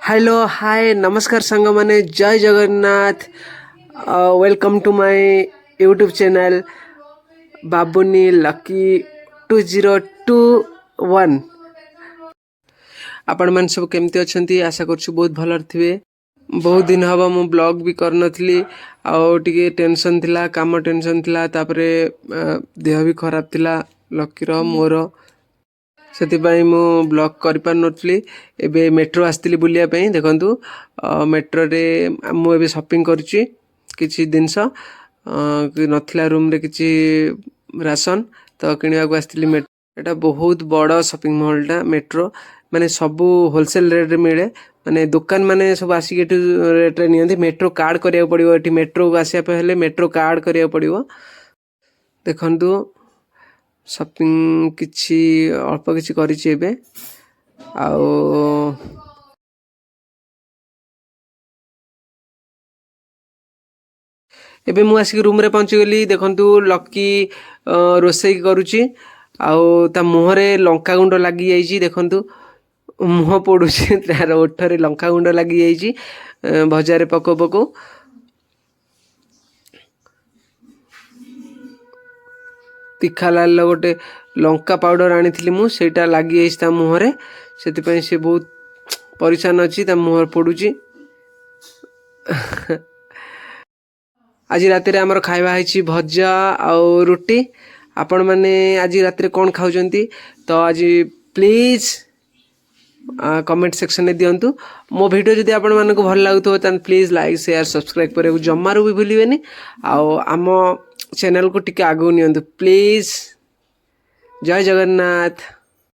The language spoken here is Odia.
ହ୍ୟାଲୋ, ହାଏ, ନମସ୍କାର ସାଙ୍ଗମାନେ, ଜୟ Jagannath. Welcome to my YouTube channel Babuni lucky 2021। ଆପଣମାନେ ସବୁ କେମିତି ଅଛନ୍ତି? ଆଶା କରୁଛୁ ବହୁତ ଭଲରେ ଥିବେ। ବହୁତ ଦିନ ହେବ ମୁଁ ବ୍ଲଗ୍ ବି କରିନଥିଲି ଆଉ ଟିକେ ଟେନସନ୍ ଥିଲା, କାମ ଟେନସନ୍ ଥିଲା, ତାପରେ ଦେହ ବି ଖରାପ ଥିଲା ଲକିର ମୋର, ସେଥିପାଇଁ ମୁଁ ବ୍ଲଗ୍ କରିପାରୁନଥିଲି। ଏବେ ମେଟ୍ରୋ ଆସିଥିଲି ବୁଲିବା ପାଇଁ। ଦେଖନ୍ତୁ, ମେଟ୍ରୋରେ ମୁଁ ଏବେ ସପିଂ କରୁଛି। କିଛି ଜିନିଷ ନଥିଲା ରୁମ୍ରେ, କିଛି ରାସନ ତ କିଣିବାକୁ ଆସିଥିଲି। ଏଇଟା ବହୁତ ବଡ଼ ସପିଂ ମଲ୍ଟା ମେଟ୍ରୋ, ମାନେ ସବୁ ହୋଲସେଲ୍ ରେଟ୍ରେ ମିଳେ, ମାନେ ଦୋକାନ ମାନେ ସବୁ ଆସିକି ଏଠୁ ରେଟ୍ରେ ନିଅନ୍ତି। ମେଟ୍ରୋ କାର୍ଡ଼ କରିବାକୁ ପଡ଼ିବ ଏଠି। ମେଟ୍ରୋକୁ ଆସିବା ପାଇଁ ହେଲେ ମେଟ୍ରୋ କାର୍ଡ଼ କରିବାକୁ ପଡ଼ିବ। ଦେଖନ୍ତୁ, ସପିଂ କିଛି ଅଳ୍ପ କିଛି କରିଛି ଏବେ। ଆଉ ଏବେ ମୁଁ ଆସିକି ରୁମ୍ରେ ପହଞ୍ଚିଗଲି। ଦେଖନ୍ତୁ, ଲକି ରୋଷେଇ କରୁଛି ଆଉ ତା ମୁହଁରେ ଲଙ୍କାଗୁଣ୍ଡ ଲାଗିଯାଇଛି। ଦେଖନ୍ତୁ, ମୁହଁ ପୋଡ଼ୁଛି, ତାର ଓଠରେ ଲଙ୍କାଗୁଣ୍ଡ ଲାଗିଯାଇଛି ଭଜାରେ ପକଉ ପକଉ। ତୀଖାଲାଲର ଗୋଟେ ଲଙ୍କା ପାଉଡ଼ର ଆଣିଥିଲି ମୁଁ, ସେଇଟା ଲାଗିଯାଇଛି ତା ମୁହଁରେ। ସେଥିପାଇଁ ସେ ବହୁତ ପରିଶାନ ଅଛି, ତା ମୁହଁରେ ପୋଡ଼ୁଛି। ଆଜି ରାତିରେ ଆମର ଖାଇବା ହେଇଛି ଭଜା ଆଉ ରୁଟି। ଆପଣମାନେ ଆଜି ରାତିରେ କ'ଣ ଖାଉଛନ୍ତି ତ ଆଜି ପ୍ଲିଜ୍ କମେଣ୍ଟ ସେକ୍ସନରେ ଦିଅନ୍ତୁ। ମୋ ଭିଡ଼ିଓ ଯଦି ଆପଣମାନଙ୍କୁ ଭଲ ଲାଗୁଥିବ, ତାହେଲେ ପ୍ଲିଜ୍ ଲାଇକ୍, ସେୟାର, ସବସ୍କ୍ରାଇବ୍ କରିବାକୁ ଜମାରୁ ବି ଭୁଲିବେନି ଆଉ ଆମ ଚ୍ୟାନେଲକୁ ଟିକେ ଆଗକୁ ନିଅନ୍ତୁ ପ୍ଲିଜ୍। ଜୟ ଜଗନ୍ନାଥ।